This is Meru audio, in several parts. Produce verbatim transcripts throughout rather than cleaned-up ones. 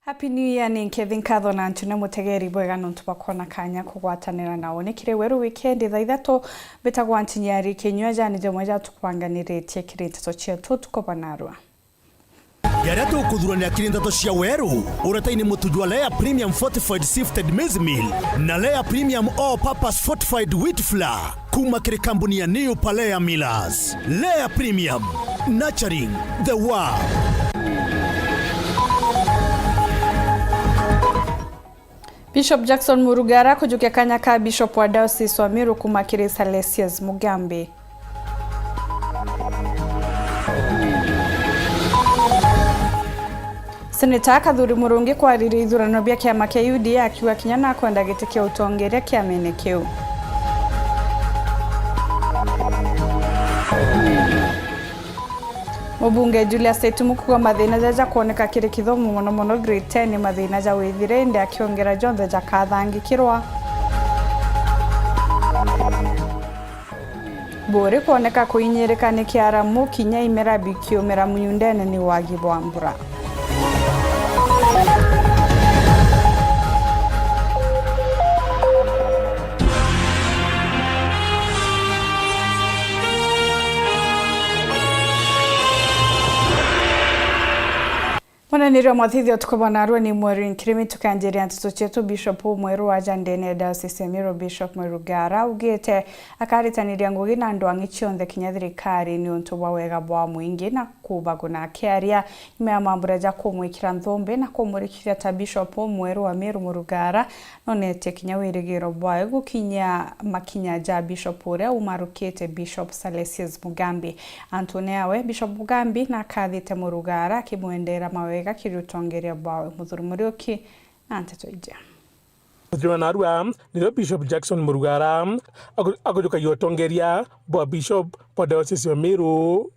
Happy New Year, ni nkethi nkatho na ntu ni mutegeri bwega nontu bwa kwona kanya kugwatanira na uuni kiri Weru Weekend thaa ithatu. Mbitagwa Ntinyari Kinyua, jani jamwe ja tukubanganiritie kiri nteto cietu tukubanarua. Jaria tukuthurania kiri nteto cia Weru, uretaini mutu jwa Lea Premium Fortified Sifted Maize Meal na Lea Premium All Purpose Fortified Wheat Flour. Kuma kiri kambuni ya New Palea Millers. Lea Premium, nurturing the world. Bishop Jackson Murugara kujukia kanya ka Bishop wa Diocese wa Meru kuma kiri Salesius Mugambi. Seneta Kathuri Murungi kwariria ithurano bia kiama kia U D A akiuga kinya nakwenda giti kia utongeria kiamene kiu. Mubunge Julius Itumu kuuga mathina jaja kwoneka kiri kithomo, mono mono grade ten, ni mathina ja withire, indi akiongera jonthe jakathangikirwa. Buuri kwoneka kuinyirika ni kiaramu, kinya imera bikiumira miundene ni wagi bwa mbura. Mwananiri wa mwathithio tukubona arua ni Mweru Nkirimi, tukanjiria nteto cietu. Bishop umweru wa aja ndene ya Diocese ya Meru, Bishop Murugara, augite akaritaniria ngugi na andu ang'i cionthe kinya thirikari niuntu bwa wega bwa mwingi na kubaguna. Akiaria nyuma ya mambura ja kumwikira nthumbi na kumurikithia ta Bishop umweru wa Meru, Murugara nonetie kinya wirigiro bwawe gukinyia makinya ja Bishop uria umarukite, Bishop Salesius Mugambi. Antune awe, Bishop Mugambi nakathite Murugara akimwendera mawega kiri utongeria bwawe. Muthuri Muriuki na nteto iji. Muthuri wa narua nirio Bishop Jackson Murugara aku-, akujukagia utongeria bwa Bishop bwa Diocese ya Meru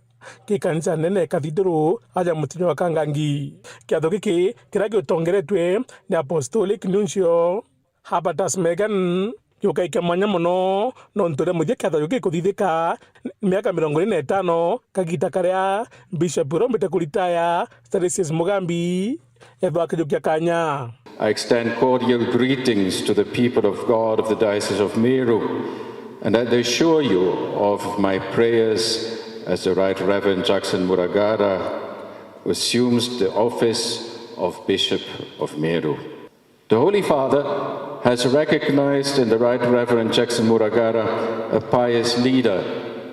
ki kanisa nene ya Cathedral aja mutinyo wa Kangangi. Kiatho giki kiria giutongeretwe ni Apostolic Nuncio Habertus Megan, giukai kia mwanya mono, nontu ria muthia kiatho giu gikuthithika miaka mirongo iri na itano, kagita karia Bishop uria umbite kuritaya, Salesius Mugambi, ethwa akijukia kanya. I extend cordial greetings to the people of God of the Diocese of Meru, and I assure you of my prayers as the Right Reverend Jackson Muragara assumes the office of Bishop of Meru. The Holy Father has recognized in the Right Reverend Jackson Muragara a pious leader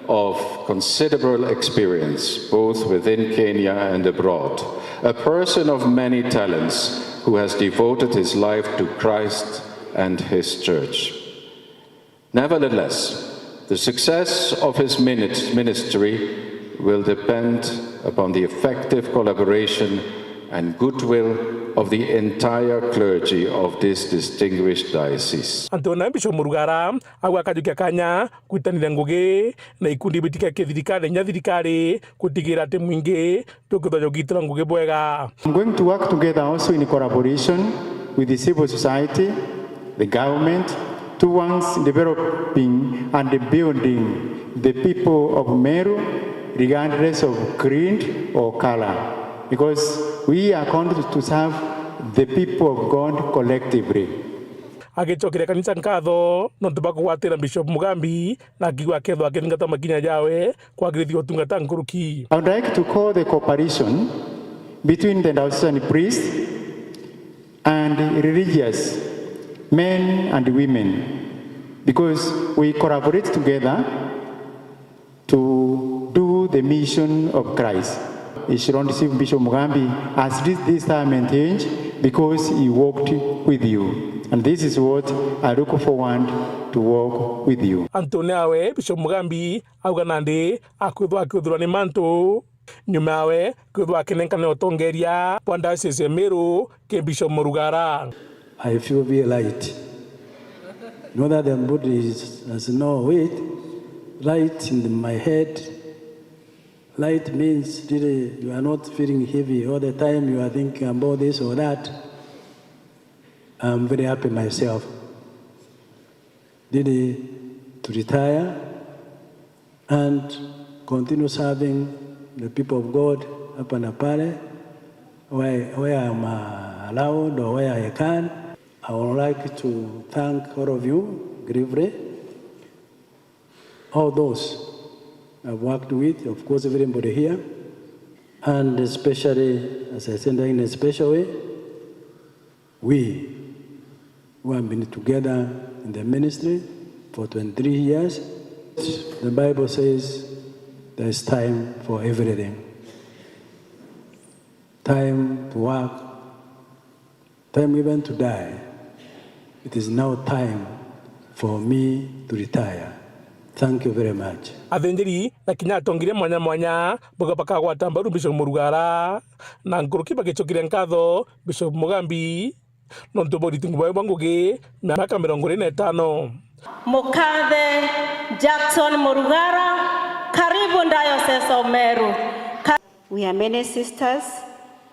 of considerable experience, both within Kenya and abroad, a person of many talents who has devoted his life to Christ and His Church. Nevertheless, the success of his minit-, ministry will depend upon the effective collaboration and goodwill of the entire clergy of this distinguished diocese. Antu na Bishop Murugara agwa akajukia kanya kwitanira ngugi na ikundi bitike kithirikari nya thirikari gutigira ati mwingi tukithwa jugitira ngugi bwega. I'm going to work together also in collaboration with the civil society, the government, towards developing and building the people of Meru, regardless of creed or color, because we are called to serve the people of God collectively. Agicokeria kanisa nkatho nontu bwa kugwatira Bishop Mugambi na akigua akethwa akithingata makinya jawe kwagirithia utungata nkuruki. I would like to call the cooperation between the diocesan priests and religious men and women, because we collaborate together to do the mission of Christ. His Lordship Bishop Mugambi has reached this retirement age because he walked with you. And this is what I look forward to walk with you. Antune awe, Bishop Mugambi auga nandi akwithwa akiuthurwa ni mantu. Nyuma yawe kwithwa akinenkana utongeria bwa Diocese ya Meru ki Bishop Murugara. I feel very light. Not that the body is, has no weight. Light in my head. Light means really you are not feeling heavy all the time, you are thinking about this or that. I'm very happy myself. Really to retire and continue serving the people of God hapa na pale, where, where I'm, uh, aloud or where I can. I would like to thank all of you gravely, all those I've worked with, of course, everybody here, and especially, as I said, in a special way, we who have been together in the ministry for twenty-three years. The Bible says there's time for everything. Time to work, time even to die. It is now time for me to retire. Thank you very much. Athinjiri na kinya atongeria mwanya mwanya bauga bakagwata mbaru Bishop Murugara, na nkuruki bagicokeria nkatho Bishop Mugambi nontu bwa uriti bwawe bwa ngugi miaka mirongo iri na itano. Mukathe Jackson Murugara, karibu Diocese of Meru. Ka- We are many sisters,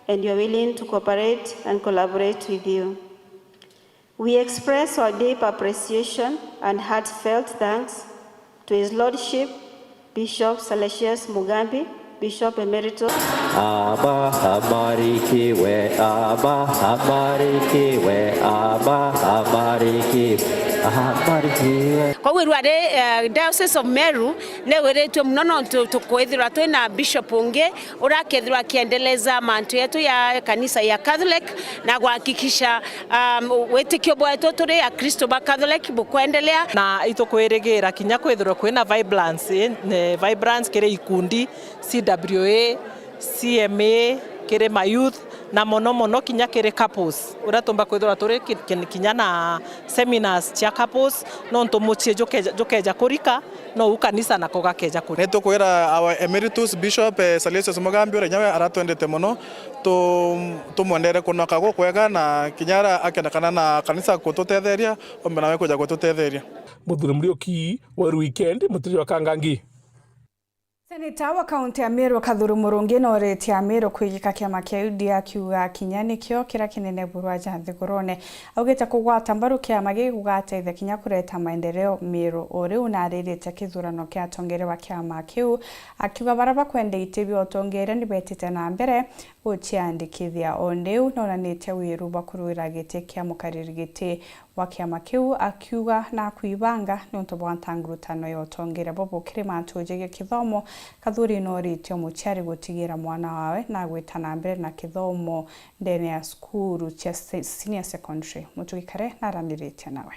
and you are willing to cooperate and collaborate with you. We express our deep appreciation and heartfelt thanks to His Lordship, Bishop Salesius Mugambi, Bishop Emeritus. Aba abarikiwe, aba abarikiwe, aba abarikiwe, abarikiwe. Koguo rwari, eh, Diocese of Meru ni wiritue muno, nontu tukwithirwa twina bishop ungi uria akethirwa akiendeleza mantu yetu ya kanisa ya Catholic na kuhakikisha, um, witikio bwetu turi Akristo ba Catholic bukwendelea. Na itukwirigira kinya kwithirwa kwina vibrance, eh, vibrance kiri ikundi, C W A, C M A, kiri ma youth, na mono mono kinya kiri couples, uria tumba kwithirwa turi ki-, ki-, kinya na seminars cia couples, nontu mucii jukeja, jukeja kurika, nou kanisa nako gakeja kurika. Ni tukwira our Emeritus Bishop, eh, Salesius Mugambi, uria inya we aratwendete mono, tu-, tumwendere kunoka gukwega, na kinya aria akendekana na kanisa gututetheria, ombe nawe kuja gututetheria. Muthuri Muriuki, Weru Weekend, Mutiri wa Kangangi. Seneta wa kaunti ya Meru Kathuri Murungi nooritie Ameru kwigika kiama kia U D A, akiuga kinya nikio kiria kinene burwa ja nthigurune. Augite kugwata mbaru kiama giki gugateithia kinya kureta maendeleo Meru. O riu naariritie kithurano kia atongeria ba kiama kiu, akiuga baria bakwenda iti bia utongeria ni betite na mbere guciandikithia. O ndiu nonanitie wiru bwa kuruira giti kia mukariri giti wa kiama kiu, akiuga na kwibanga niuntu bwa ntangurutano ya utongeria bobo. Kiri mantu jegie kithomo, Kathuri nooritie muciari gutigira mwana wawe na gwita na mbere na kithomo ndene ya cukuru cia se-, senior secondary. Mutugi Kare naraniritie nawe.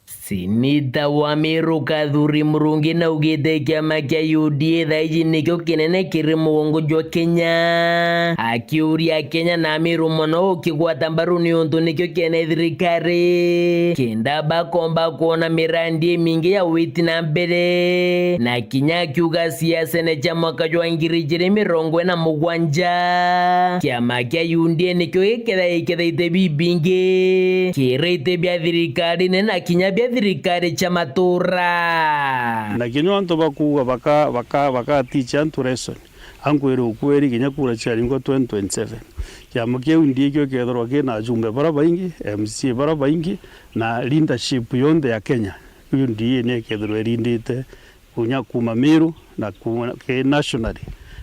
Seneta wa Meru Kathuri Murungi naugite kiama kia U D A thaiji nikio kinene kiri mugongo jwa Kenya, akiuria Akenya na Ameru mono gukigwata mbaru niuntu nikio kiene thirikari, kenda bakomba kwona mirandi imingi ya witi na mbere, na kinya akiuga siasene cia mwaka jwa ngiri ijiri mirongo ina mugwanja, kiama kia U D A nikio giketha-, gikethaite bibingi kiri iti bia thirikarine na kinya bia thirikari cia matura. Na kinya antu bakuuga baka-, baka-, bakaticha antu lesson. Ankwire ukweri, kinya kura ciaringwa twenty twenty-seven, kiama kiu ndikio kethirwa kina ajumbe bara baingi, M C A bara baingi, na leadership yonthe ya Kenya, U D A niekethirwa irindite kunya kuma Meru na kuma ki nationally,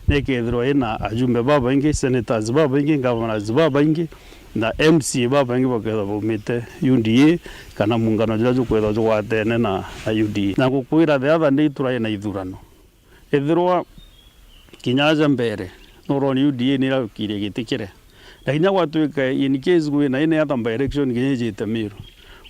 niekethirwa ina ajumbe babaingi, senators babaingi, governors babaingi, na M C A babaingi bakethirwa baumite U D A, kana muungano juria jukwethirwa jugwatene na, na U D A. Na ngukwira, the other day turae na ithurano. Ethirwa kinya aja mbere, nuroni U D A nirakirie giti kiria. Na kinya gwatuika in case kwina any other by-election kinya ijite Meru,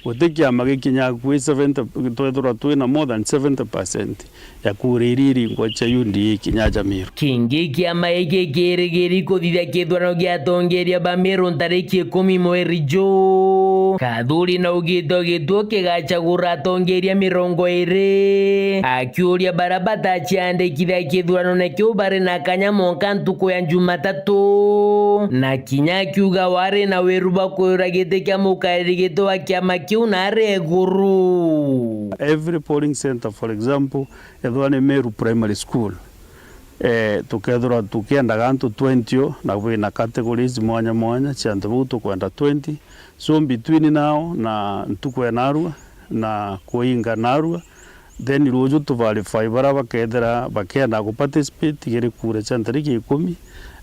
guti kiama gikinyaga akui seventy, twethirwa twina more than seventy percent ya kura iria iringwa cia U D A kinya aja Meru. Kingi kiama giki kirigiri kuthithia kithurano gia atongeria ba Meru ntariki ikumi mweri juu. Kathuri naugite o gituo kigacagura atongeria mirongo iri, akiuria baria bataciandikithia kithuranone kiu bari na kanya monka ntuku ya Jumatatu, na kinya akiuga wari na wiru bwa kuyura giti kia mukariri giti wa kiama kiu nari iguru. Every polling centre, for example, ethirwa ni Meru Primary School, eh, tukethirwa tukiendaga antu twenty o, na kwina categories mwanya mwanya cia antu bau tukwenda twenty. So between now na ntuku ya narua na kuinga narua, Then ruuju tu verify baria bakethira bakenda ku participate kiri kura cia ntariki ikumi,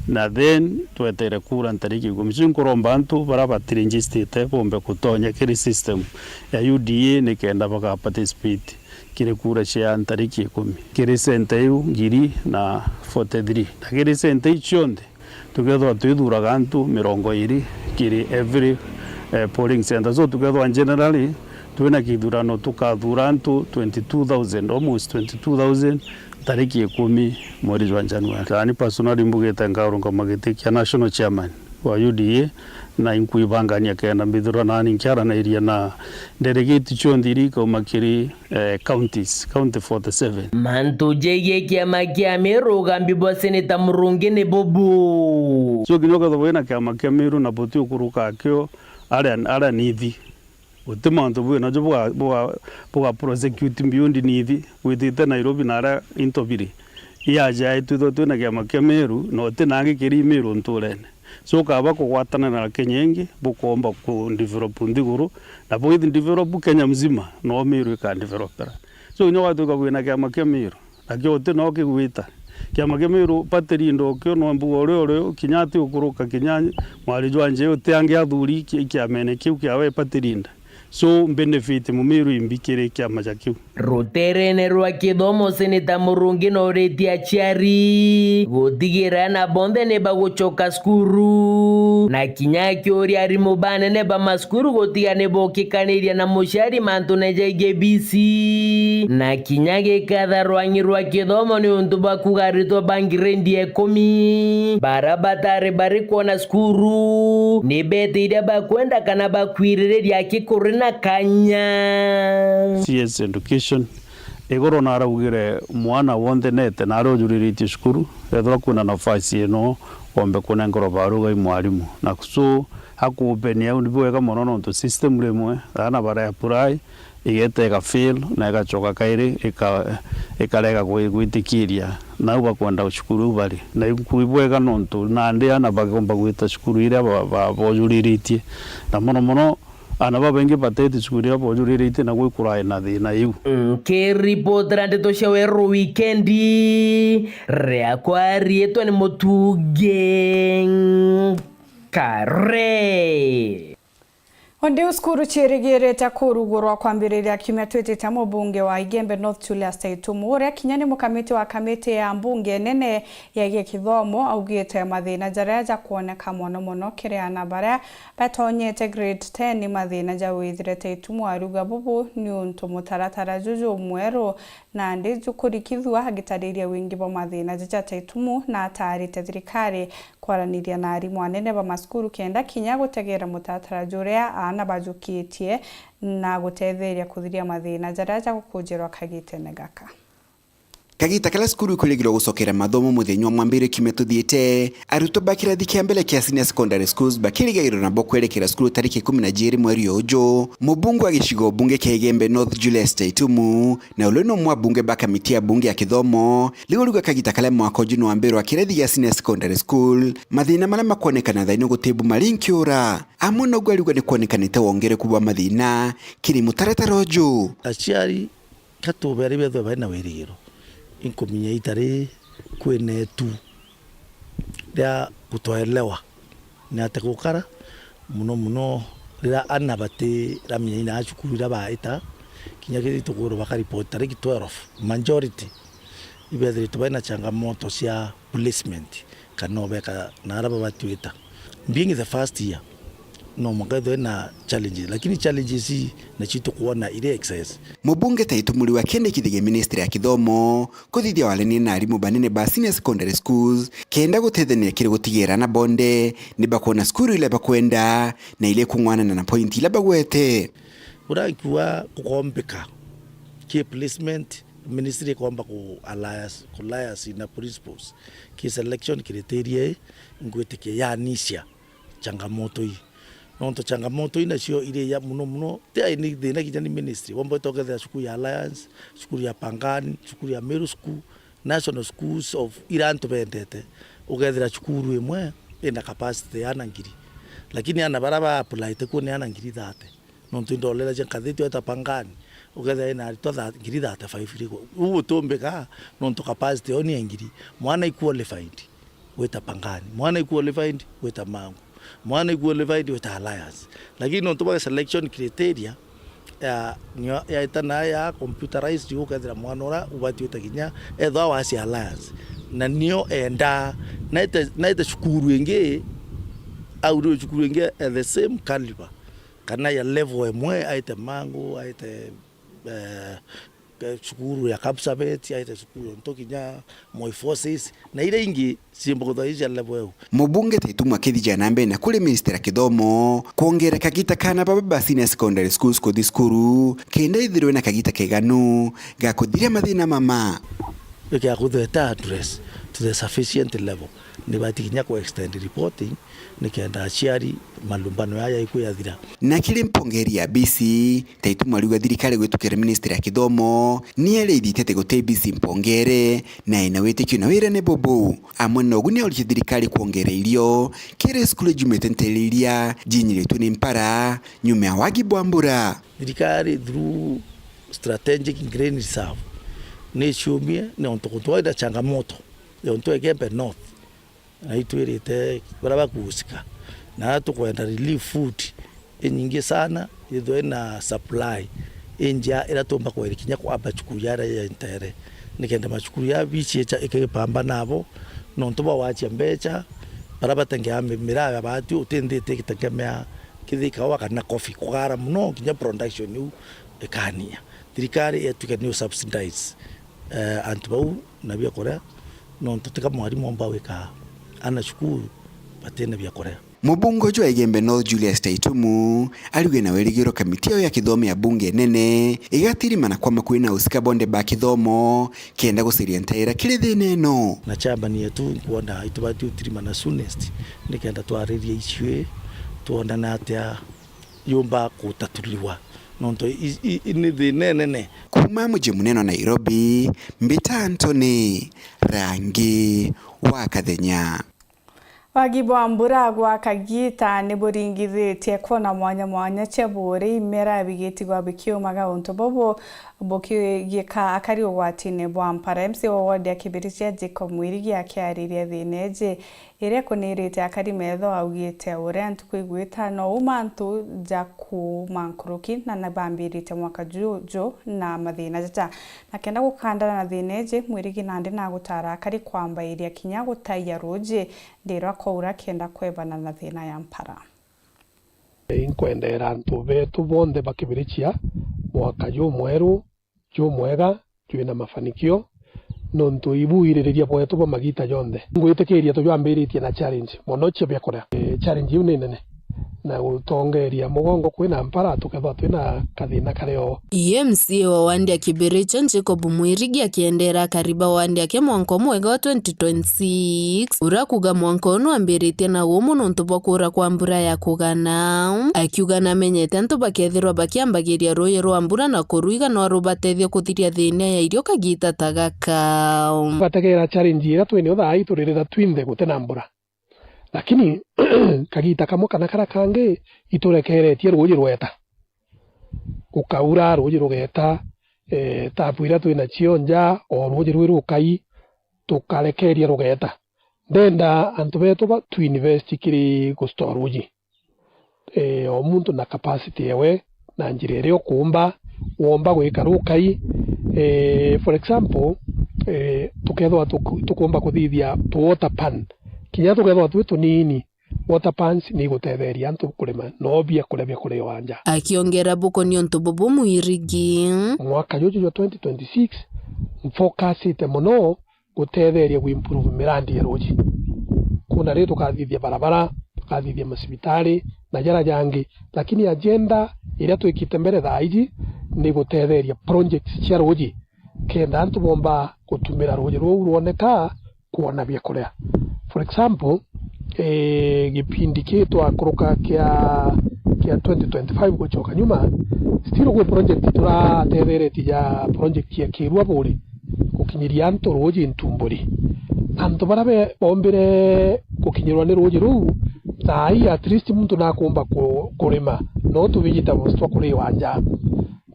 na then twetere kura ntariki ikumi. So, inkuromba antu baria batiregistrite bombe kutonya kiri system ya U D A nikenda baka participate kiri kura cia ntariki ikumi. Kiri center iu ngiri na forty-three. Na kiri center iu cionthe, tukethirwa twithuraga antu mirongo iiri kiri every, eh, polling center. So, tukethirwa generally twina kithurano, tukathura antu twenty-two thousand, almost twenty-two thousand, ntariki ikumi mweri jwa January. Yaani, personally, mbugite nkarungama giti kia national chairman wa U D A, na inkwibangania kenda mbithirwa nani nkiaranairia na delegate cionthe iria ikauma kiri, eh, counties, county forty-seven. Mantu jegie kiama kia Meru, ugambi bwa Seneta Murungi ni bubu. So, kinya ukethirwa wina kiama kia Meru na buti ukuruka akio aria, aria nithi. Guti mantu bwinajo buga, buga, buga prosecute beyond nithi, witite Nairobi na aria into biri. Iaja itwithwa twina kiama kia Meru, na uti nangi kiri Meru nturene. So, ukaba kugwatanira na Kenya ingi, bukomba ku develop nthiguru, na bwithi develop Kenya mzima, no Meru ika developera. So, kinya gwatuika kwina kiama kia Meru, nakio uti no kigwita. Kiama kia Meru party leader ukio no mbuga uria urio, kinya ati ukuruka, kinya mwari jwa nje uti angi athuri ki-, kiamene kiu kia we party leader. So, benefit Mumiru imbi kiri kiama ja kiu. Ruterene rwa kithomo, Seneta Murungi noritie aciari gutigira ana bonthe ni bagucoka cukuru, na kinya akiuria arimu banene ba macukuru gutiga ni bokikaniria na muciari mantune ja I K B C, na kinya gikatha rwang'i rwa kithomo ni untu bwa kuga aritwa ba grade ya ikumi bara batari bari kwona cukuru ni bete iria bakwenda kana bakwiririria aki kuri na kanya. C S education iguru naraugire mwana wonthe nete na aria ujuriritie cukuru, ethirwa kwina nafasi ino, wombe kunenkerwa baruga i mwarimu. Na so, akuupenia au ni bwega mono, nontu system rimwe aana bara apply, igeta ika fail, na igacoka kairi ika-, ikarega gwi-, gwitikiria nau bakwenda cukuru iu bari. Na iku-, ibwega nontu nandi aana bagomba gwita cukuru iria ba-, ba-, bojuriritie. Na mono mono, aana babaingi bateti cukuru iria bojuriritie, na gwikurae na thina iu. Nkiripotera ndeto cia Weru Wikendi, riakwa riitwa ni Mutugi Kare. O ndiu cukuru ciirigirite kurugurwa kwambiriria kiumia twitite, mubunge wa Igembe North Julius Taitumu, uria kinya ni mukamiti wa kamiti ya mbunge nene yegie kithomo, augite mathina jaria jakwoneka mono mono kiri aana baria batonyete grade ten ni mathina ja withire. Taitumu ariuga bubu ni untu mutaratara juju mweru nandi jukurikithua, agitariria wingi bwa mathina jaja Taitumu, na ataarite thirikari kwaraniria na arimu anene ba macukuru kenda kinya gutegera mutaratara juria aana bajukitie na gutetheria kuthiria mathina jaria jagukujirwa kagitene gaka. Kagita karia cukuru ikwirigirwa gucokera mathomo muthenya wa mwambire kiumia tuthiite, arutwo ba kirathi kia mbere kia senior secondary schools bakirigagirwa nabo kwerekera cukuru tariki ikumi na jiiri mweri uju. Mubunge wa gicigo bunge kia Igembe North Julius Taitumu na uria ni umwe wa bunge ba kamiti ya bunge ya kithomo, riu ariuga kagita karia mwaka uju ni wambirwa kirathi gia senior secondary school, mathina maria makwonekana thaino gutibu marinkiura. Amwe naugu ariuga ni kwonekanite wongereku bwa mathina kiri mutaratara uju. Aciari ka tubere bethwe bari na wirigiro, inkuminya itari kwina itu ria gutwelewa ni ate gukara, muno muno riria ana batiramenya ina cukuru iria baita, kinya kiri tuguru bakaripoti tariki twelve, majority ibethiritwe bari na changamoto cia placement, kana obeka na ara babatuita. Being the first year, no mwanka ithwe na challenges, lakini challenges ii nacio tukwona iri excess. Mubunge Taitumu riu akiendekithagia ministry ya kithomo kuthithia warania na arimu banene ba senior secondary schools kenda gutethania kiri gutigira ana bonde ni bakwona cukuru iria bakwenda na iria ikung'wanana na point iria bagwete. Uria nkiuga gukombika ki placement, ministry ikomba ku alliance, ku liaise na principals ki selection criteria ii, ngwitikia yanicia changamoto ii. Nontu changamoto ii nacio iri ya muno muno, ti ai ni thina kinya ni ministry. Womba wita ukethira cukuru ya Alliance, cukuru ya Pangani, cukuru ya Meru School, national schools of ira antu bendete, ukethira cukuru imwe ina capacity ya ana ngiri. Lakini ana bara ba apply ti kuo ni ana ngiri thirty. Nontu indorera cia nkathiti eta Pangani, Ukethira ina aritwa tha-, ngiri thirty-five iri ku. Uu utumbika nontu capacity yo ni ya ngiri. Mwana i qualified gwita Pangani. Mwana i qualified gwita Mangu. Mwana i qualified gwita Alliance. Lakini nontu bwa selection criteria ya, nio yaita na ya computerized, ukethira mwana uria ubati gwita kinya ethwa wasi Alliance. Na nio enda, naite, naite cukuru ingi, au ndio cukuru ingi at the same caliber, kana ya level emwe, aite Mangu, aite, eh, ke-, cukuru ya Kapsabet, aite cukuru onto kinya Moi Forces, na iria ingi ciimba kwithirwa ii cia level eu. Mubunge Taituma akithijana na mbere na kuri ministry ya kithomo kwongera kagita kana baba ba senior secondary schools kuthi cukuru, kenda ithirwe na kagita keganu ga kuthiria mathina mama. Ikia kwithirwa ita address to the sufficient level, ni bati kinya ku extend reporting, nikenda aciari malumbano yaya ikwiyathira. Na kiri mpongeri ya B C, Taituma ariuga thirikari gwitukira ministry ya kithomo ni yarithite ati guti B C mpongere, na ina witikio na wira ni bubu. Amwe na ugu ni auritie thirikari kwongera irio kiri cukuru ijumite ntere iria jinyiritwe ni mpara nyuma ya wagi bwa mbura. Thirikari through strategic grain reserve ni iciumie ni untu guntu wina changamoto ya untu Igembe North. Na itwirite baria bakuhusika, na aria tukwenda relief food inyingi sana, yithwe na supply injia iria tumba kweri kinya kwamba cukuru yaria ya ntere, nikenda macukuru ya bici ikipamba nabo, nontu bwa gwachia mbecha, baria batengea mi-, miraa ya bati utindite gitegemea kithikawa kana coffee kugara muno, kinya production iu ikania. Thirikari yetuke ni u subsidize, eh, antu bau na biakuria, nontu tika mwarimu omba gwika ana cukuru batina biakuria. Mubunge uju wa Igembe North Julius Taitumu ariuge na wirigiro kamiti yao ya kithomo ya bunge nene igatirima na kwama kwina usika bonde ba kithomo kenda guciria ntaira kiri thina ino. Na chairman yetu nkwona itubati utirima na soonest nikenda twaririe icue twonana atia yumba gutatuliwa, nontu i, i, i, ni thina inene. Kuuma muji munene wa Nairobi, mbita Anthony Rangi wa Kathenya. Wagi bwa mbura gwa kagita ni buringithitie kwona mwanya mwanya cia buuri imera bigitigwa bikiumaga. Untu bubu bukigika akari ugwatine bwa mpara. M C A wa ward ya Kibirichia Jacob Mwirigi akiariria thina iji iria ikunirite akari metho, augite uria ntuku igwita no uma antu ja kuuma nkuruki na nibambirite mwaka juju na mathina jaja. Na kenda gukandana na thina iji, Mwirigi nandi nagutara akari kwambairia kinya gutaia ruuji ndirwa kwaura kenda kwebana na thina ya mpara. Inkwendera antu betu bonthe ba Kibirichia mwaka jumweru, jumwega, jwina mafanikio, nontu ibu iririria bwetu bwa magita jonthe. Ngwitikiria tujwambiritie na challenge mono cia biakuria. Eh, challenge iu ni nene, na gutongeria mugongo kwina mpara tukethwa twina kathina kario. M C A wa wandi ya Kibirichia Jacob Mwirigi akiendera akari ba wandi yake mwanka umwega wa twenty twenty-six, uria kuga mwanka uu nwambiritie na umu nontu bwa kuura kwa mbura ya kugana, akiuga namenyete antu bakethirwa bakiambagiria ruuji rwa mbura na kurwiga no rubatethie kuthiria thina ya irio kagita ta gaka. Tugategera challenge iria twinio thaa ii turirira twinthe guti na mbura. Lakini kagita kamwe kana karia kangi iturekeretie ruuji rweta. Gukaura ruuji rugeta, eh, tapu iria twinacio nja, o ruuji rwi rukai, tukarekeria rugeta. Ndenda antu betu ba, tu invest kiri gustore ruuji. Eh, o muntu na capacity ewe, na njira iria ukuumba, womba gwika rukai. Eh, for example, eh, tukethwa tuku-, tukuumba kuthithia tu water pan. Kinya tukethwa twi tunini, water pans ni igutetheria antu kurima, no biakuria bia kuria wanja. Akiongera buko ni untu bubu Mwirigi. Mwaka juju jwa twenty twenty-six, nfocusite mono gutetheria guimprove mirandi ya ruuji. Kuna ri tukathithia barabara, tukathithia macibitari, na jara jangi, lakini agenda iria twikite mbere thaa iji ni gutetheria projects cia ruuji, kenda antu bomba gutumira ruuji ruu rwoneka kwona biakuria. For example, eh, gipindi ki twakuruka kia, kia twenty twenty-five gucoka nyuma, still gwi project turatetheretie ja project ya Kirua Buri, gukinyiria antu ruuji Ntumburi. Antu baria be-, bombire gukinyirwa ni ruuji ruu, thaa ii at least muntu nakumba ku-, kurima, no tubijita twa kuriwa nja.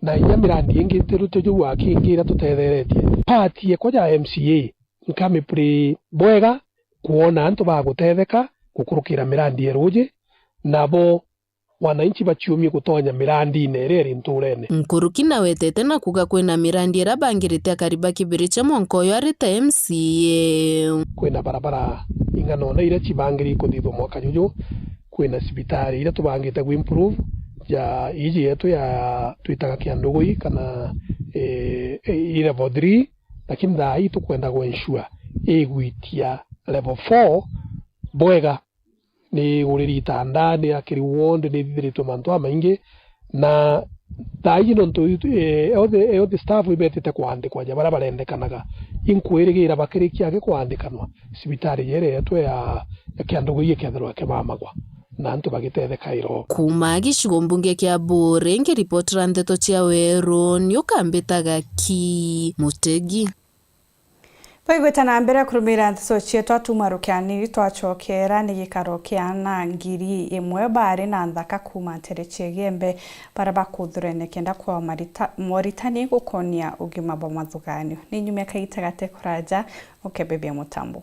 Na inya mirandi ingi ntirute juu aki ingi iria tutetheretie. Part yekwa ja M C A, nkami play bwega, kwona antu bagutetheka gukurukira mirandi ya ruuji, nabo wananchi baciumie gutonya mirandine iria iri nturene. Nkuruki nawetete na kuuga kwina mirandi iria bangirite akari ba Kibirichia mwanka uyu ari ta M C A. Kwina barabara ing'ana ona iria cibangiri kuthithwa mwaka juju, kwina cibitari iria tubangite gu improve, ja iji yetu ya twitaga Kiandugui kana, eh, eh, i level three, lakini thaa ii tukwenda gu ensure igwitia level four bwega. Ni iguriri itanda, ni akiri ward, ni ithithiritwe mantu jamaingi, na thaa iji nontu, eh, health, health staff ibetite kwandikwa ja baria barendekanaga, inkwirigira bakirikia aki kwandikanwa, cibitari jiri yetu ya, ya Kiandugui ikethirwa ikibamagwa na antu bagitetheka iro. Kuuma gicigo mbunge kia Buuri, ngiripotera ndeto cia Weru, ni ukambitaga ki Mutegi. Twaigwite na mbere kurumira nteto cietu, atuma rukiani twacokera ni gikaro kia ana ngiri imwe bari na nthaka kuuma ntere cia Igembe, baria bakuthurania kenda kwa marita-, moritani gukonia ugima bwa mathuganio. Ni nyume kaita gate kuraja ukebebia mutambo.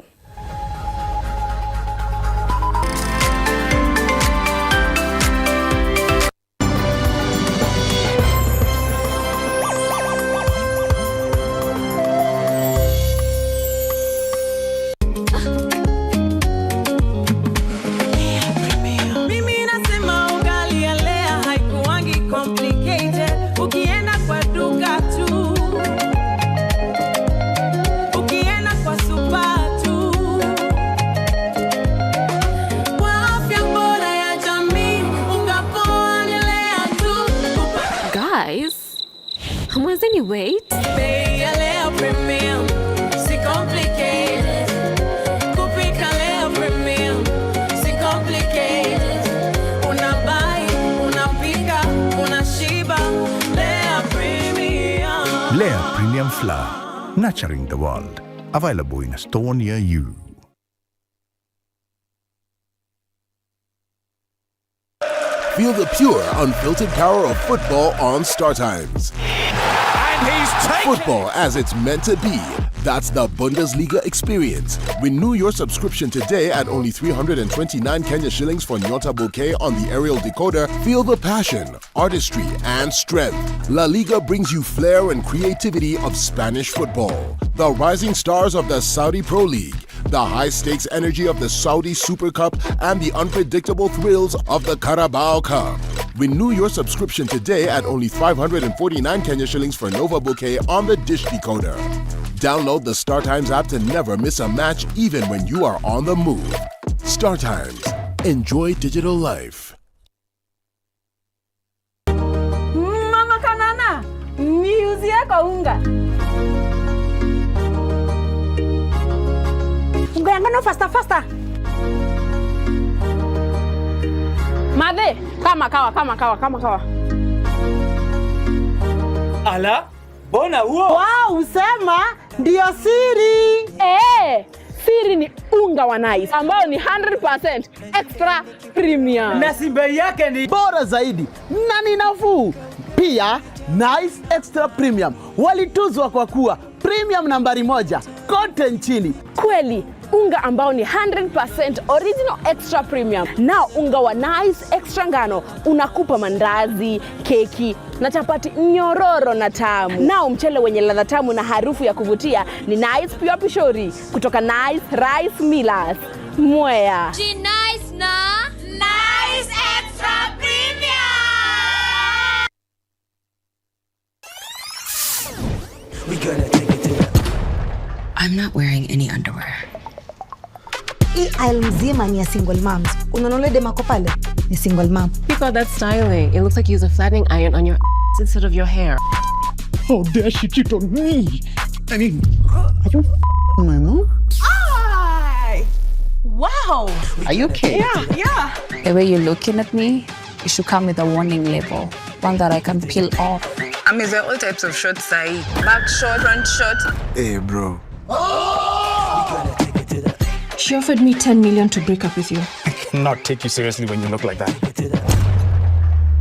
Mimi nasema ugali ya Lea haikuangi complicated. Ukienda kwa duka tu, ukienda kwa supa tu, kwa afya bora ya jamii, unga poa ni Lea tu. Guys, hamwezeni wait? Bei ya Lea Premium, si complicated. Kupika Lea Premium, si complicated. Unabai, unapika, unashiba. Lea Premium. Lea Premium Flour, nurturing the world. Available in a store near you. Feel the pure, unfiltered power of football on StarTimes. And he's taken Football as it's meant to be. That's the Bundesliga experience. Renew your subscription today at only three hundred and twenty-nine Kenya shillings for Nyota Bouquet on the aerial decoder. Feel the passion, artistry, and strength. La Liga brings you flair and creativity of Spanish football. The rising stars of the Saudi Pro League, the high-stakes energy of the Saudi Super Cup, and the unpredictable thrills of the Carabao Cup. Renew your subscription today at only five hundred and forty-nine Kenya shillings for Nova Bouquet on the dish decoder. Download the StarTimes app to never miss a match, even when you are on the move. StarTimes. Enjoy digital life. Mama Kanana, niuzie kaunga. Unga ya ngano faster, faster. Mathe, kama kawa, kama kawa, kama kawa. Ala, mbona huo? Wow, usema ndio siri. Eh, siri ni unga wa Nice ambao ni hundred percent extra premium. Na si bei yake ni bora zaidi na ni nafuu. Pia, Nice Extra Premium walituzwa kwa kuwa premium nambari moja kote nchini. Kweli, unga ambao ni hundred percent original extra premium. Nao unga wa Nice Extra ngano unakupa mandazi, keki, na chapati nyororo na tamu. Nao mchele wenye ladha tamu na harufu ya kuvutia ni Nice Pure Pishori kutoka Nice Rice Millers, Mwea. Ji Nice na Nice Extra Premium. We gonna take it to the I'm not wearing any underwear. Hii aisle mzima ni ya single moms. Unaona ule dem ako pale? Ni single mom. People, that's styling. It looks like you use a flattening iron on your ass instead of your hair. How dare she cheat on me? I mean, are you f- my mom? Ay! Wow! Are you okay? Yeah, yeah. The way you're looking at me, you should come with a warning label, one that I can peel off. Amezea all types of shorts sahi. Back short, front short. Hey, bro. She offered me ten million to break up with you. I cannot take you seriously when you look like that.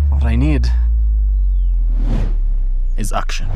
What I need is action.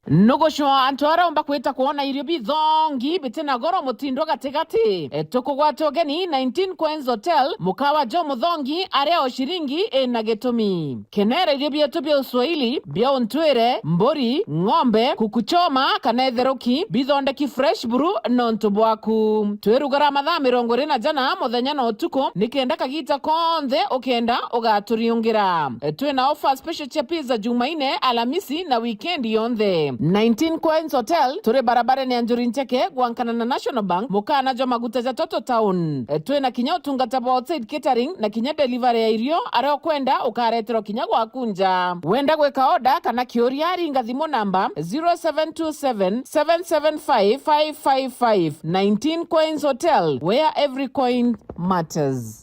Nugucwa antu aria umba kwita kwona irio bithongi biti na goro mutindo gatigati. E, tukugwata ugeni nineteen Coins Hotel, mukawa jo muthongi aria o ciringi ina gitumi. Kenera irio bietu bia uswahili bia untwire, mburi, ng'ombe, kuku choma kana itheruki, bithondeki fresh buru nontu bwaku. Twirugara mathaa mirongo iri na jana muthenya na utuku, nikenda kagita konthe ukenda ugaturiungira. Twina offer special cia pizza Jumaine, Alamisi na weekend yonthe. Nineteen Coins Hotel, turi barabarene ya Njuri Ncheke, gwankana na National Bank, mukana jwa maguta ja Total Town. Twina kinya utungata bwa outside catering na kinya delivery ya irio, aria ukwenda ukareterwa kinya gwaku nja. Wenda gwika order kana kiuria, ringa thimu namba zero seven two seven, seven seven five, five five five. Nineteen Coins Hotel, where every coin matters.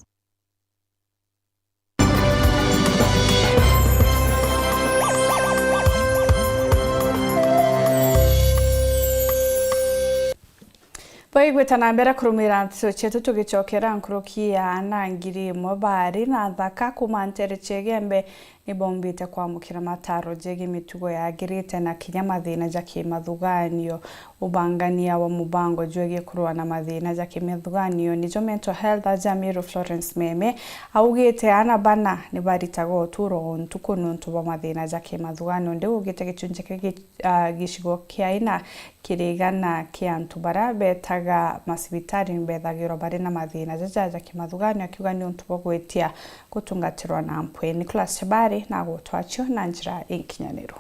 Baigwita na mbere kurumira nteto cietu, tugicokera nkuruki ya ana ngiri imwe bari na nthaka kuma ntere cia Igembe, ni baumbite kwamukira mataro jegie mitugo yagirite na kinya mathina ja kimathuganio. Ubangania wa mubango jwegie kurua na mathina ja kimathuganio nijo Mental Health Aja Meru Florence Meme augite ana bana ni baritaga uturo o ntuku nontu bwa mathina ja kimathuganio. Ndi ugite gicunji kia gi-, ah, gicigo kia ina kiri igana kia antu baria betaga macibitari ni bethagirwa bari na mathina jaja ja kimathuganio, akiuga ni untu bwa gwitia gutungatirwa na mpwi. Nicholas Chabari na agutwacio na njira inkinyaniru.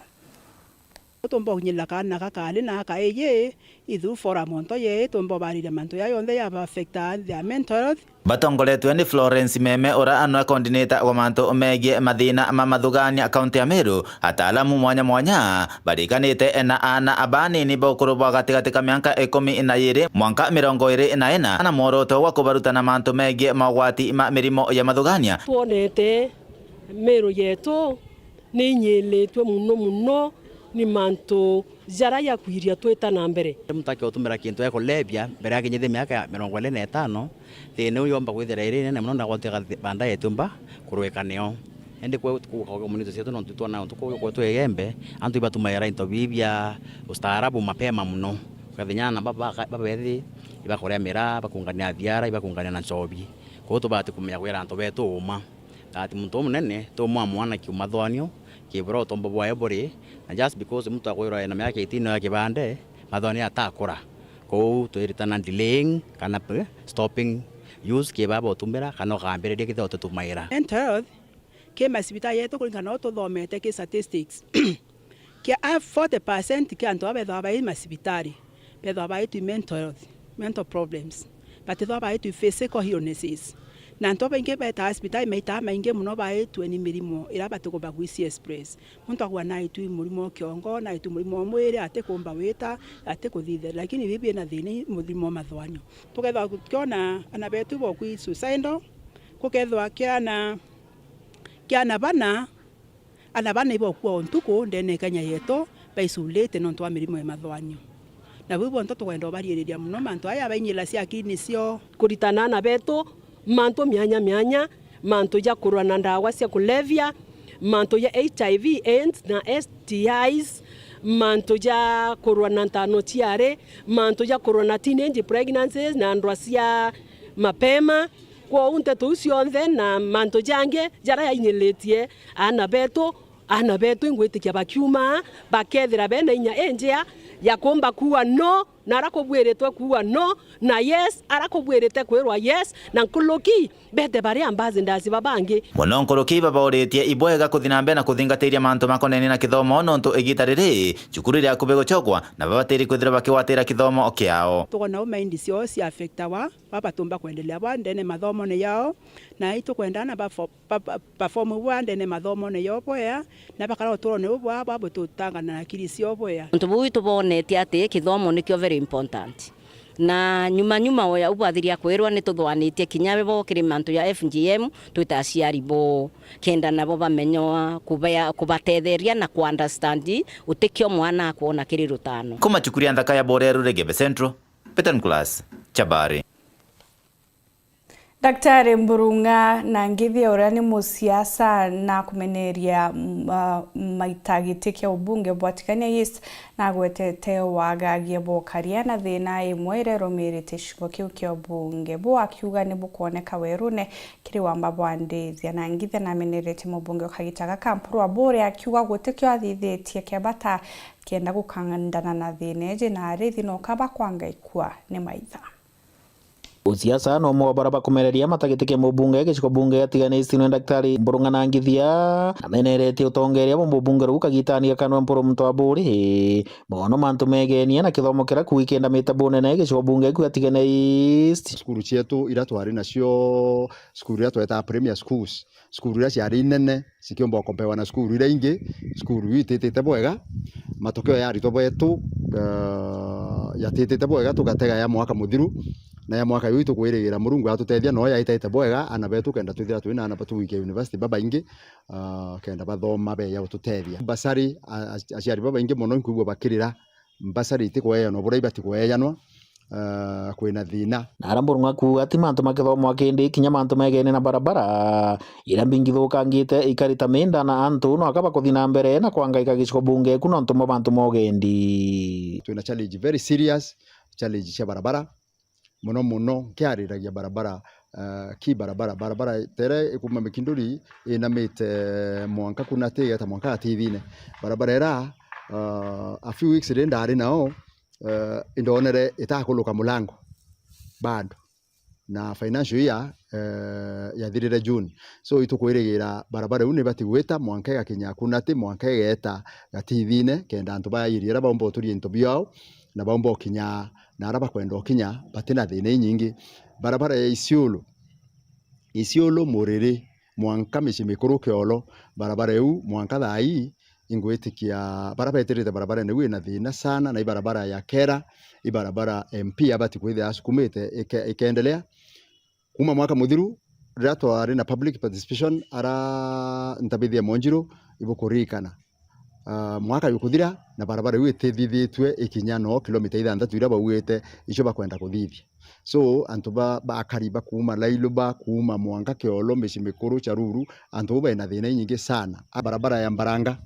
Utumba ukinyirira kaana gaka kari na aka iji, ithu forum onto ye itumba ubariria mantu ya yonthe ya affecta their mental health. Batongoretwe ni Florence Meme, ura anwe coordinator wa mantu megie mathina ma mathugania kaunti ya Meru, ataalamu mwanya mwanya barikanite na aana abanini ba ukuru bwa gatigati ka mianka ikumi na iiri mwanka mirongo iiri na ina, na mworoto wa kubaruta na mantu megie mogwati ma mirimo ya mathugania. Twonete Meru yetu ni inyilitwe muno muno ni mantu jaria yakwiria twita na mbere. Muntu akiutumira kintu gia kulevya mbere akinyithia miaka ya mirongo iiri na itano, thina uyu yomba kwithira iri inene muno na gwatika baadaye tumba kurwika nio. Indi kwe ku community cietu nontu twona untu kuu kwetu Igembe, antu ibatumaira into bibi bia ustaarabu mapema muno. Ukathenya na baba, babethi, ibakuria miraa, bakungania thiara, ibakungania na nchobi. Kwou tubati kumenya kwira antu betu uma. That muntu umunene, tumwa mwana kiumathwanio, kibura utombo bwayo buri, na just because muntu akwirwa ena miaka eighteen ya kibande, mathwanio atakura. Kwou twiritana delaying kana p-, stopping use kibaba utumira, kana ukambiriria kithira ututumaira. Mental health, ki macibitari yetu kuringana na uria tuthomete ki statistics. Kia a forty percent kia antu aba bethagwa bai macibitari, bethagwa baitwi mental health, mental problems. Batithagwa baitwi physical illnesses. Na antu babaingi betaga cibitari maitaa maingi muno baitwe ni mirimo iria batikumba gwisi express. Muntu akua naitwi murimo wa kiongo, naitwi murimo wa mwiri, atikumba wita, atikuthithia. Lakini bibi bina thina i murimo wa mathwanio. Tukethwa tukiona ana betu bokwi suicidal, kukethwa kiana, kiana bana, ana bana ibokua o ntuku ndene ya Kenya yetu, baisulite nontu wa mirimo ya mathwanio. Na bau bonthe tukwenda ubariiriria muno mantu aya bainyila cia akili nicio. Kuritana ana betu mantu mianya mianya, mantu ja kurwa na ndawa cia kulevya, mantu ja H I V, AIDS na S T Is, mantu ja kurwa na ntano ciari, mantu ja kurwa na teenage pregnancies na ndwa cia mapema. Kwou nteto iu cionthe na mantu jangi jaria yainyilitie aana betu, aana betu ingwitikia bakiuma, bakethira bena inya injea ya kumba kuuga no, na aria kubwiritwe kuuga no, na yes, aria kubwirite kwirwa yes, na nkuruki bete bari ambassadors ba bangi. Muno nkuruki babauritie ibwega kuthi na mbere na kuthingatiria mantu makonenie na kithomo, nontu igita riri cukuru iri akubi guchokwa, na babatiri kwithirwa bakigwatira kithomo kiao. Tukona u mind ciao cia affectawa, babatumba kwendelea bwa ndene mathomone yao, na itukwenda na bafo-, ba-, ba-, perform bwa ndene mathomone yao bwea, na bakara uturone bubwa bwa bututangana na akili ciao bwea. Untu buu itubonetie ati kithomo nikio very important. Na nyuma nyuma o ya u bwathiria kwirwa, ni tuthwanitie kinya bo kiri mantu ya F G M, twita aciari bo, kenda nabo bamenywa kubea-, kubatetheria na ku understand utikio mwana akwona kiri rutano. Kuma cukuru ya nthaka ya Boreru Regebe Central, Peter Nicholas Chabari. Daktari Mburung'a na Ngithia, uria ni musiasa na kumeneria, mm, ah, maita giti kia ubunge bwa Tigania East, nagwetete wagagia bwa ukaria na thina imwe iria irumirite gicigo kiu kia ubunge, bu akiuga ni bukwoneka werune kiri wamba bwa Ndithia. Na Ngithia namenerete mubunge wa kagita gaka Mpuru Aburi, akiuga gutikio athithitie kia bata kienda gukandana na thina iji, na arithi noka bakwangaikua ni maitha. Usiasa no umwe wa bara bakumereria matagitikia mubunge gicigo bunge ya Tigania East nwe Daktari Mburung'a na Ngithia, nameneretie utongeria bwa mubunge ruu kagitani ga Kanwe Mpuru Muntu Aburi mono mantu megenie na kithomo kiria kuu ikenda mita bunene gicigo bunge kuu ya Tigania East. Cukuru cietu iria twari nacio, cukuru iria twetaga premier schools, cukuru iria ciari inene cikiumba ukompewa na cukuru iria ingi, cukuru iu ititite bwega, matokeo ya aritwa betu, eh, yatitite bwega, tugatega ya mwaka muthiru, na ya mwaka uyu itukwirigira Murungu atutethia, no yaitite bwega, ana betu kenda twithira twina ana batu gwikia university babaingi, ah, kenda bathoma beya gututethia. Bursary, a-, a-, aciari babaingi mono inkwigua bakirira, bursary itikweyanwa buria ibati kweyanwa, eh, kwina thina. Na aria Mburung'a akuuga ti mantu ma kithomo akindi, kinya mantu megene na barabara iria mbingi ithukangite ikari ta minda, na antu no aka bakuthi na mbere na kwangaika gicigo bunge ku nontu bwa mantu ma ugendi. Twina challenge very serious, challenge cia barabara, mono mono nkiariragia barabara, eh, ki barabara, barabara tere ikuma Mikinduri inamite mwanka kuna tigeta mwanka Gatithine. Barabara ira, eh, a few weeks ri ndari nao, eh, indonere itakuluka mulango bado. Na financial year, eh, yathirire June. So itukwirigira barabara iu nibati gwita mwanka igakinya Kunati, mwanka igeta Gatithine, kenda antu ba area iria baumba uturia into biao, na baumba ukinya na aria bakwenda ukinya batina thina inyingi. Barabara ya Isiolo, Isiolo Muriri, mwanka micii mikuru Kiolo, barabara iu mwanka thaa ii ingwitikia bara betirite barabarene iu ina thina sana, na i barabara ya kera, i barabara M P abati kwithira asukumite ike-, ikeendelea. Kuma mwaka muthiru, riria twari na public participation, ara ntabithia Monjiru, ibukuririkana. Ah, mwaka jukuthira, na barabara iu itithithitue ikinya no kilomita ithanthatu iria baugite icio bakwenda kuthithia. So, antu ba, bakari ba kuuma Lailuba, kuuma mwanka Kiolo, micii mikuru, Charuru, antu bau baina thina inyingi sana. A, barabara ya Mbaranga,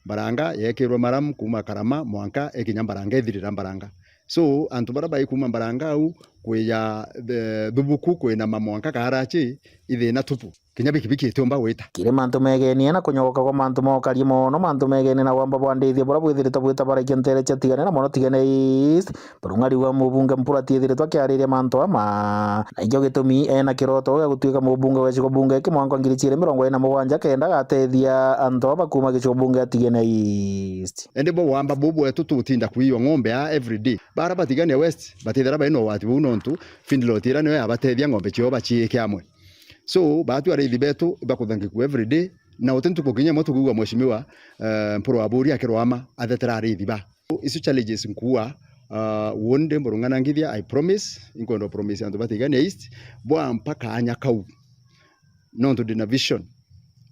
Mbaranga yekirwe maramu kuuma Karama mwanka ikinya Mbaranga ithirira Mbaranga. So, antu baria bai kuuma Mbaranga au kwija, eh, Thubuku kwinama mwanka Karachi, ithina tupu. Kinya bikibiki itiumba gwita. Kiri mantu megenie na kunyogoka gwa mantu ma ukaria mono, mantu megenie na wamba bwa ndithia buria bwithiritwe bwitabaragia ntere cia Tigania na mono Tigania East, Mburung'a ariuga mubunge Mpuru atiithiritwe akiariria mantu ama, na ikio gitumi ena kiroto gia gutuika mubunge wa gicigo bunge iki mwanka wa ngiri ciiri mirongo iiri na mugwanja kenda agatethia antu aba bakuuma gicigo bunge ya Tigania East. Indi bo wamba bubu bwetu tutinda kuiywa ng'ombe ya every day. Bara ba Tigania West batithira baina ugwati buu nontu feedlot iria niyo yabatethia ng'ombe ciao baciike amwe. So, baatu ariithi betu ibakuthangikua every day, na uti ntuku kinya imwe tukwigua mheshimiwa, eh, Mpuru Aburi akirwama athetera ariithi ba. Icio challenges nkuua, ah, wundi Mburung'a na Ngithia, I promise, inkwenda promise antu ba Tigania East, bwampa kaanya kau. Nontu ndina vision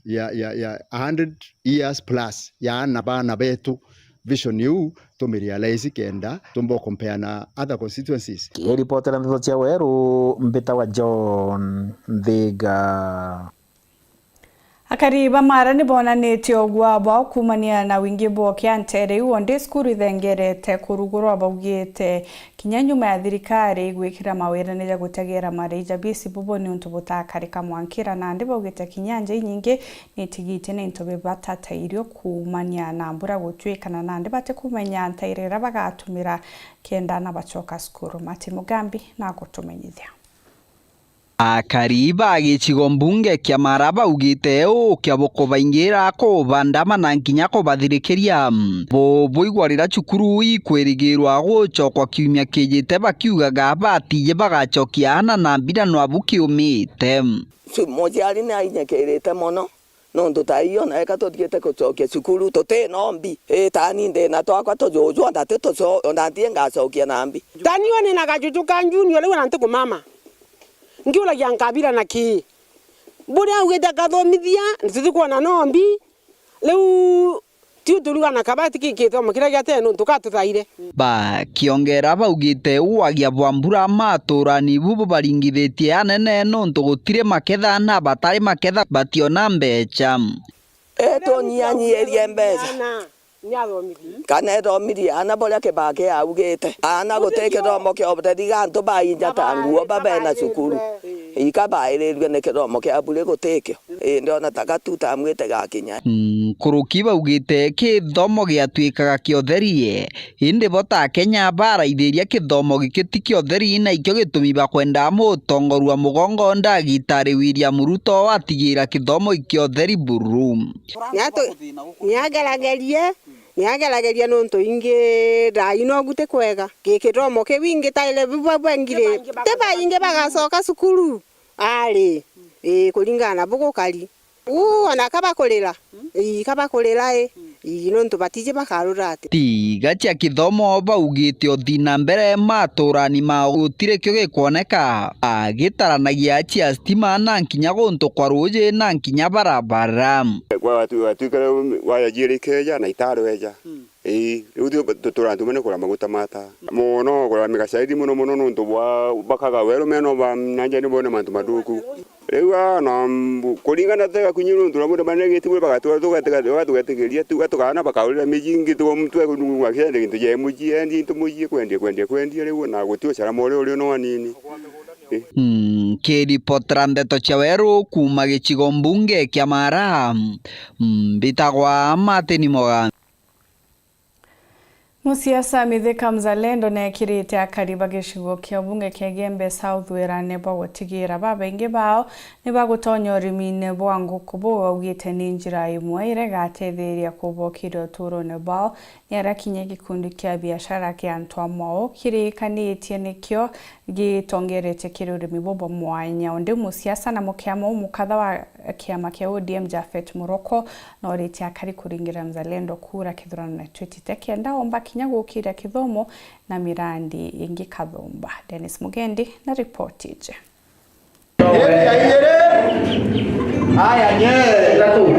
ya, ya, ya a hundred years plus ya aana baana betu. Vision iu tumirealize kenda tumba compare na other constituencies. Kiripotera ndeto cia Weru, mbita wa John Nthiga. Akari ba Mara ni bonanitie ugwa bwao kuumania na wingi bwa kia ntere iu, ondi cukuru ithengerete kurugurwa, baugite kinya nyuma ya thirikari gwikira mawirane ja gutegera marii ja bisi bubu ni untu butakarika mwankira, nandi baugite kinya nja inyingi ni itigite ni into bibatatairio kuumania na mbura gutwikana, nandi batikumenya ntaira iria bagatumira kenda na bacoka cukuru. Martin Mugambi na gutumenyithia. Akari ba gicigo mbunge kia Mara baugite uu kia bukubaingira, kubandamana nkinya kubathirikiria. Bubuigwa riria cukuru ikwirigirwa gucokwa kiumia kijite, bakiugaga batiji bagacokia aana na mbira nwa bukiumite. Su-, muciari ni ainyikirite mono, Nontu ta ii ona eka tuthiite kucokia cukuru, tuti na mbi. Ii, tani ndi na twakwa tujuju, ona ti tuco-, ona nti ngacokia na mbi. Tani o ni na gajuju ka junior riu ona ntikumama. Nkiuragia nkabira na ki? Buria augite akathomithia, ntiti kwona no mbi. Riu tiu turuga na kabati ki kithomo kiria gia tene nontu katuthaire. Bakiongera baugite uu wagia bwa mbura maturani bu bubaringithitie anene nontu gutiri maketha na batari maketha bationa mbecha. Etunyianyiirie mbecha. Kana ethomithie aana buria Kibaki augite. Aana guti kithomo kia utheri ga antu bainja ta nguo ba bena cukuru. Ika bairirue ni kithomo kia bure gutikio. Ii, ndiona ta gatu ta mwite gakinya. Nkuruki baugite kithomo giatuikaga kia utheri, indi bo ta Akenya baraithiria kithomo giki ti kia utheri, na ikio gitumi bakwenda mutongoria wa mugongo ndagitari William Ruto atigira kithomo kia utheri buru. Niatu-, niageragerie, niageragerie nontu ingi thaa ii nogu ti kwega. Gi kithomo kiu ingi taire bibwa bwengire, ti baingi bagacoka cukuru. Ari, ii, kuringana na bugukari. Uu, ona ka bakurira. Ii, ka bakurira, ii. Ii, nontu batiji bakarura ati. Tiga cia kithomo baugite uthi na mbere maturani mao gutiri kio gikwoneka. Agitaranagia cia stima na nkinya guntu kwa ruuji na nkinya barabara. Gwatu-, gwatuikara waja jiiri ikeja na itarweja. Ii, riu tu-, tuturaga ntumene kugura maguta ma taa. Mono kugura migacairi mono mono nontu bwa bakaga weru meno ba nanja ni bone mantu mathuku. Riu a, na mbu-, kuringana tega kunyi nontu na bundu manegeti bure bagatura tugatega, tuga-, tugatigiria, tuga tukaana bakaurira miji ingi, tuga muntu ekununga kiende gintu ja muji, endi into muji, kwendia, kwendia, kwendia, riu na guti ucara more uri no anini. Ii. Mm, kiripotera ndeto cia weru kuuma gicigo mbunge kia Mara, mbitagwa Martin Moga. Musiasa Mithika Mzalendo neekirite akari ba gicigo kia ubunge kia Igembe South wirane bwa gutigira babaingi bao ni bagutonya urimine bwa nguku, buu augite ni njira imwe iria igatetheria kubokiria uturone bwao. Ni arakinyia gikundi kia biashara kia antu a mwao kirikanitie nikio gitongeretie kiri urimi buu bwa mwanya. Undi musiasa na mukiama umukatha wa kiama kia O D M Japhet Muroko nooritie akari kuringira Mzalendo kura kithurano na twitite kenda omba kinya gukiria kithomo na mirandi ingi kathumba. Dennis Mugendi na ripoti iji. Aya, nye, itatu.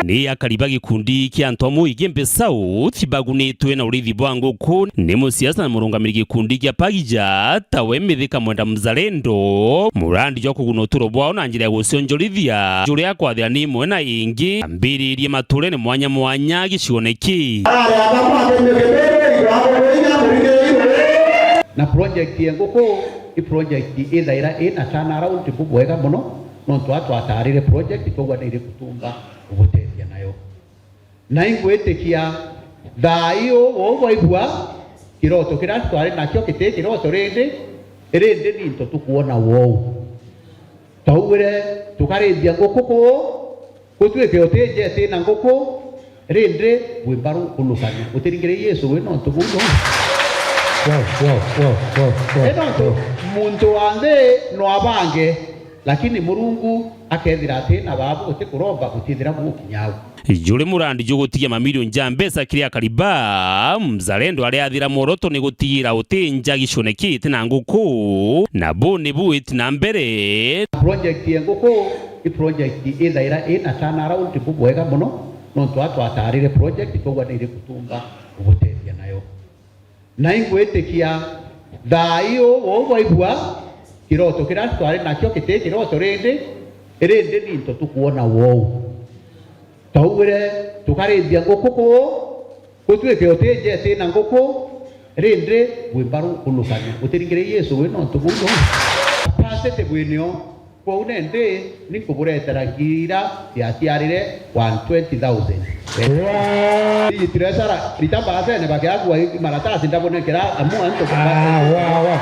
Ni akari ba gikundi kia antu amwe Igembe South bagunitwe na urithi bwa nguku ni musiasa na murungamiri gikundi kia Pagija, tawe Mithika Mwenda Mzalendo, murandi jwa kuguna uturo bwao na njira ya gucionjorithia juria kwathira ni imwe na ingi ambiririe maturene mwanya mwanya gicione ki. Na project ya nguku i project ithaira ina turnaround bubwega mono, nontu atwatarire project twauga ni iri kutumba kubutethia nayo. Na ingwitikia thaa ii uu bwaigua kiroto kiria twari nakio giti kiroto rindi, rindi ninto tukwona wou. Twaugire tukarithia nguku kuu, gutwike uti njeti na nguku, rindi wi mbaru kunukania. Utiringire Yesu wi nontu buu no? Wow, wow, wow, wow, wow, ii nontu wow. Muntu wa nthi no abange, lakini Murungu akethira ati na babu guti kuromba gutithira bugukinya au. Juri murandi jugutigia mamirioni ja mbeca kiri akari ba Mzalendo aria athira mworoto ni gutigira uti nja gicone kiti na nguku, na bu ni buiti na mbere. Project ya nguku i project ithaira ina turnaround bubwega mono, nontu atwatarire project twauga ni iri kutumba kubutethia nayo. Na ingwitikia thaa ii uu bwaigua kiroto kiria twari nakio giti kiroto rindi, rindi ninto tukwona wou. Twaugire tukarithia nguku kuu, gutwike uti njeti na nguku, rindi wi mbaru kunukania. Utiringire Yesu wi nontu buu no? Capacity bwinio. Kwou nindi ni nkuburetera ngiri ira ciaciarire one twenty thousand. Wow. Ii treasurer, rita mbacene bakiagua maratasi ndabonekera amu antu. Ah, wow, wow.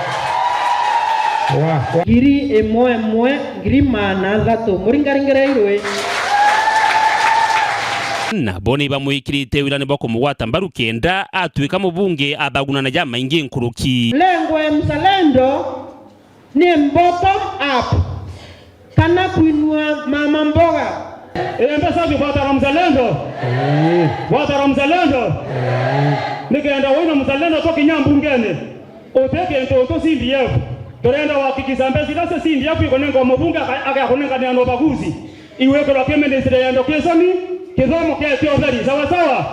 Wow, wow. Ngiri imwe imwe, ngiri maana athatu. Muringaringire irui. Nabo ni bamwikirite wirane bwa kumugwata mbaru kenda atwika mubunge athaguna na jamaingi nkuruki. Lengo ya Mzalendo ni bottom up. kana kwinua mama mboga. Ii mbeca cio bwatara mzalendo? Ii. Bwatara mzalendo? Ii. Nikenda wina mzalendo tukinya mbungene, uti kintu untu C D F. Turenda uhakikisha mbeca iria cia C D F ikunenka mubunge aka-, agakunenkanira na ubaguzi. Igwikirwa ki ministry ya education, kithomo kia, kia utheri, sawa sawa?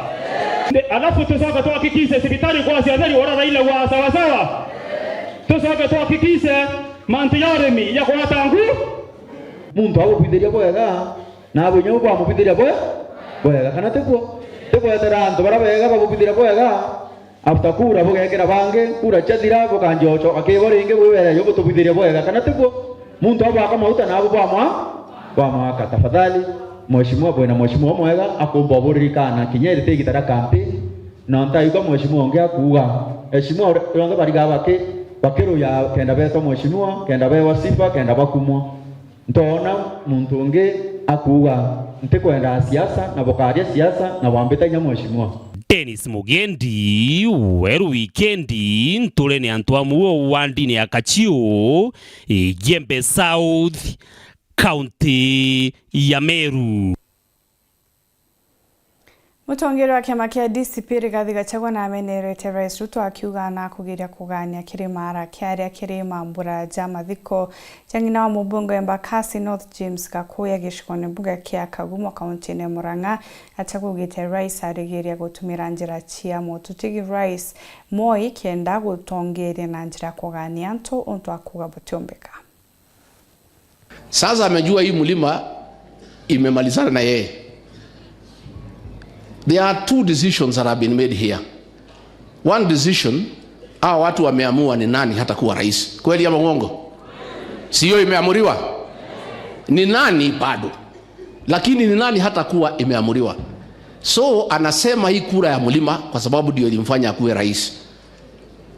Ni, alafu tucoke tuhakikishe cibitari kwa cia utheri ura Raila wa, sawa sawa? Tucoke tuhakikishe mantu ya urimi ya kurata ngu. Muntu agubwithiria bwega, na abwe inya bwamubwithiria bwe-, bwega, kana tiguo? Tigwetera antu baria bega bagubwithiria bwega, after kura bugekira bangi, kura ciathira bukanjia ucoka kibo ringi bwibere yo butubwithiria bwega, kana tiguo? Muntu abwaka mauta na abu bwamwa-, bwamwaka. Tafadhali, mheshimiwa, bwina mheshimiwa mwega, akumba uburirikana, kinya iri ti igita ria campaign, na ntaigua mheshimiwa ungi akuuga, mheshimiwa uria, uria ungi bariga baki-, bakiruya kenda betwa mheshimiwa, kenda bewa sifa, kenda bakumwa. Ntoona muntu ungi akuuga, ntikwenda siasa, na bukaria siasa, na bwambita inya mheshimiwa. Dennis Mugendi, Weru Wikendi, nturene antu amwe wandini ya Kachiu, Igembe South, kaunti ya Meru. Mutongeria wa kiama kia D C P Rigathi Gachagua namenerete Rais Ruto akiuga nakugeria kugania kirima arakiaria kiri mambura ja mathiko ja ng'ina wa mubunge wa Embakasi North James Gakuya gicigone mbunge kia Kagumo kauntine ya Murang'a. Gachagua augite Rais arigeria gutumira njira cia mututigi Rais Moi kenda gutongeria na njira ya kugania antu untu akuuga butiumbika. Sasa amejua hii mlima imemalizana na yeye. There are two decisions that have been made here. One decision, hawa watu wameamua ni nani hatakuwa rais. Kweli ama uongo? Si hiyo imeamuriwa? Ni nani bado? Lakini ni nani hatakuwa imeamuriwa. So anasema hii kura ya mlima kwa sababu ndio ilimfanya akuwe rais.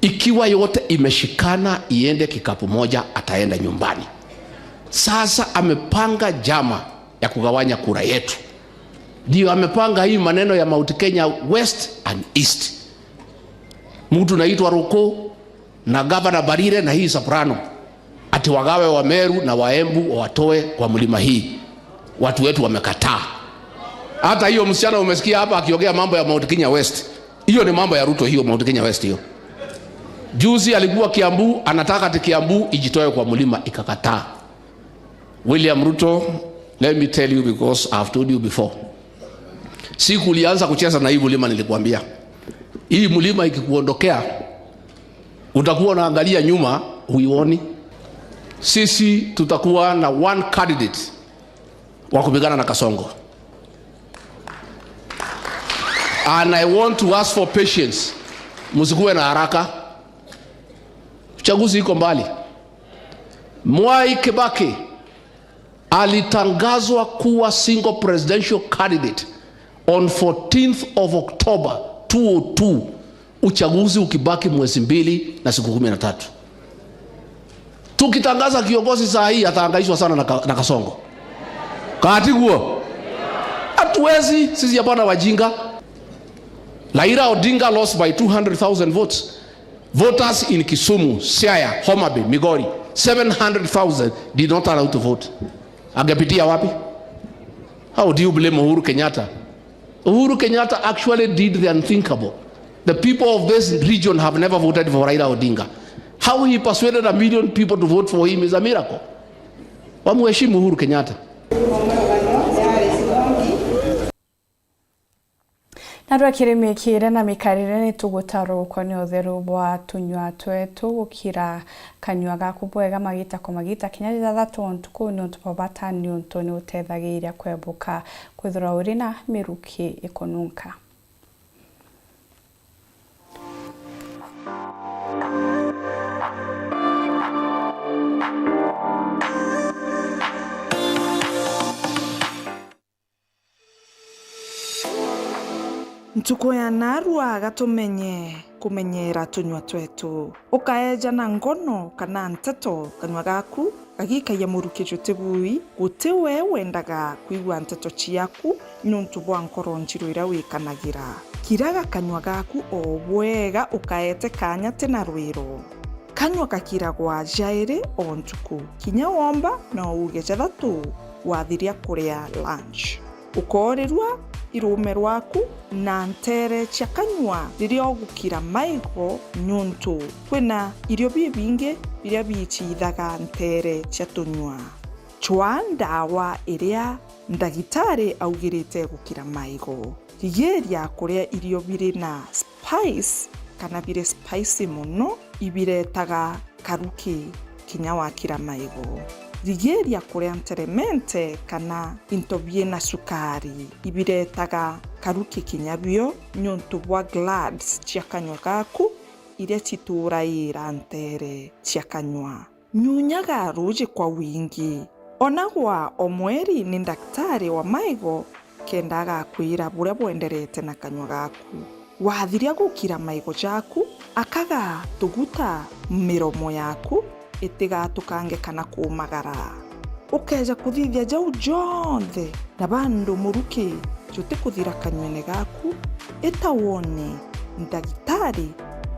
Ikiwa yote imeshikana iende kikapu moja, ataenda nyumbani. Sasa amepanga njama ya kugawanya kura yetu. Ndio amepanga hii maneno ya Mount Kenya West and East. Mtu naitwa Roko na Governor Barire na hii Soprano, ati wagawe Wameru na Waembu wawatoe kwa mlima hii. Watu wetu wamekataa. Hata hiyo msichana umesikia hapa akiongea mambo ya Mount Kenya West, hiyo ni mambo ya Ruto hiyo, Mount Kenya West hiyo. Juzi alikuwa Kiambu, anataka ati Kiambu ijitoe kwa mlima, ikakataa. William Ruto, let me tell you, because I've told you before. Siku ulianza kucheza na hii mlima, nilikwambia, hii mlima ikikuondokea, utakuwa unaangalia nyuma, huioni. Sisi tutakuwa na one candidate wa kupigana na Kasongo. And I want to ask for patience. Msikuwe na haraka. Uchaguzi iko mbali. Mwai Kibaki alitangazwa kuwa single presidential candidate on fourteenth of October two oh two, uchaguzi ukibaki mwezi mbili na siku kumi na tatu. Tukitangaza kiongozi saa hii, atahangaishwa sana na ka-, na Kasongo. Ka tiguo? Hatuwezi, sisi hapana wajinga. Raila Odinga lost by two hundred thousand votes. Voters in Kisumu, Siaya, Homa Bay, Migori, seven hundred thousand did not turn out to vote. Angepitia wapi? How do you blame Uhuru Kenyatta? Uhuru Kenyatta actually did the unthinkable. The people of this region have never voted for Raila Odinga. How he persuaded a million people to vote for him is a miracle. Wamheshimu Uhuru Kenyatta. Na rwa kirimi kiria na mikarire ni tugutarukwa ni utheru bwa tunyua twetu gukira kanyua gaku bwega magita kwa magita kinya rithathatu o ntuku, ni untu bwa bata ni untu ni utethagiria kwebuka kwithirwa uri na miruki ikununka. Ntuku ya narua gatumenye kumenyera tunyua twetu. Ukaeja na ngono kana nteto, kanyua gaku gagikagia muruki jutibui, guti we wendaga kwigua nteto ciaku niuntu bwa nkoro njiru iria wikanagira. Kiraga kanyua gaku o bwega ukaete kanya ti na rwiro. Kanyua gakiragwa jairi o ntuku. Kinya womba no uuge jathatu wathiria kuria lunch. Ukoorirua iruume rwaku na nteere cia kanyua riria ugukira maigo, niuntu kwina irio bibingi biria biichithaga nteere cia tunyua. Cwaa ndawa iria ndagitari augirite gukira maigo. Rigiria kuria irio biri na spice kana biri spicy mono, ibiretaga karuki kinya wakira maigo. Rigiria kuria nteremente kana into biina cukari, ibiretaga karuki kinya bio niuntu bwa glands cia kanyua gaku iria cituraira nteere cia kanyua. Nyunyaga ruuji kwa wingi. Onagwa o mweri ni ndagitari wa maigo kenda agakwira buria bwenderete na kanyua gaku. Wathiria gukira maigo jaku, akaga tuguta miromo yaku itigatukange kana kuumagara. Ukeeja kuthithia jau jonthe na bandu muruki jutikuthira kanyuene gaku, ita wone ndagitari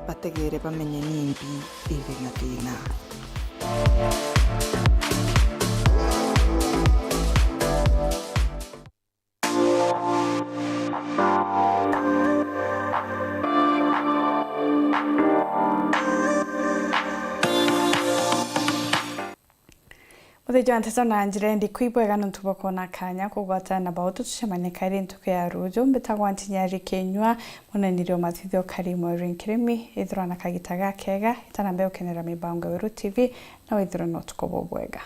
bategeere bamenye nimbi iri na thina. Muthithia wa nteto na njira indi, kwibwega nontu bwa kwona kanya kugwatana na bautu tucemanie kairi ntuku ya ruuju. Mbitagwa Ntinyari Kinyua, muneniri o mathithio Karimu Irene Kirimi. Ithirwa na kagita gakega, itana mbere ukenera mibango ya Weru T V, na withirwe na utuku bubwega.